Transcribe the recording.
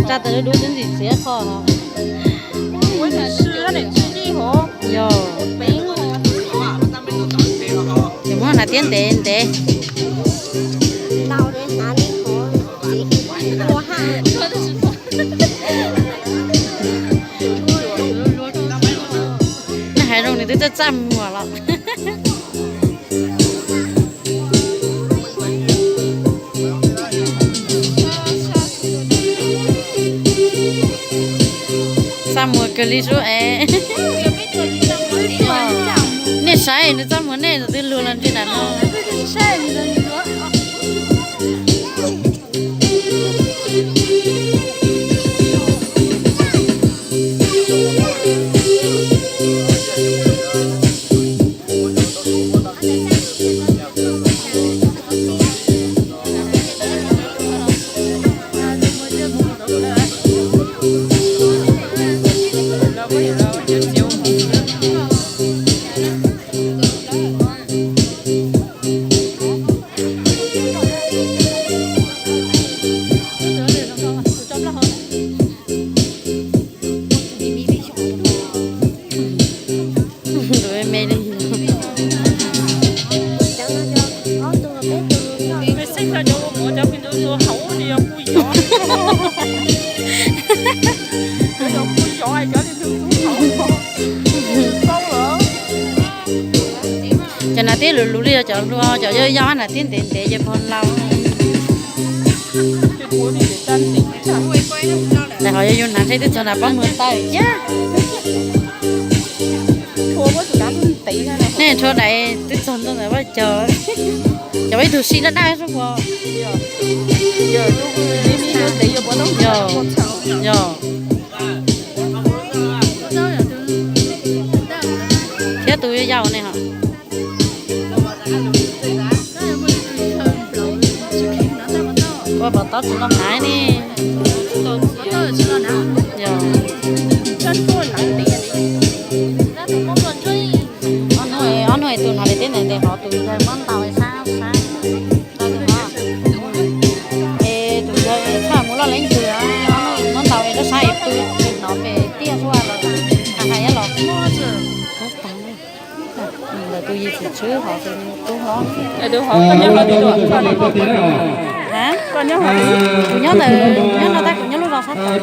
Tsa tas dub dub twb ntxim txiav kho. Yog, ces muab hnav tiab ntev ntev. Nej hais zoo nws twb txaj txaj muag los. Txaj muag kawg li sub es. Nej saib nws txaj muag nej tus twg luag los ntsia nram no. Tus me me li. Cov hnav tiab luv luv li cov hluas, cov yog yog hnav tiab ntev ntev ces pog laus. Lawv ho yog yus hnav ntshe twb txog nram pob muag tawm thiab. Nej rhuav daim twb txog ntua ntawm Vaj Caug, cov ib tug si daj daj xwb puas? Yog, yog. Thiab tus yau yau ne ho. Ua pov taub tsis tau hnav ne. Yog. Ob hnub, ob hnub tus hnav li teb ntev ntev hov tus yawg muab ntaus sab sab. Es tus yawg txhaj mus loj leeb twg, muab ntaus es lub sab es pw, hnov pem tiaj huaj los hais hais los. Ntawm tus yim txwm tshwb hov tus tub hlob. Kuv nyob ntawm, nyob no tab kuv nyob lub zos sab tod.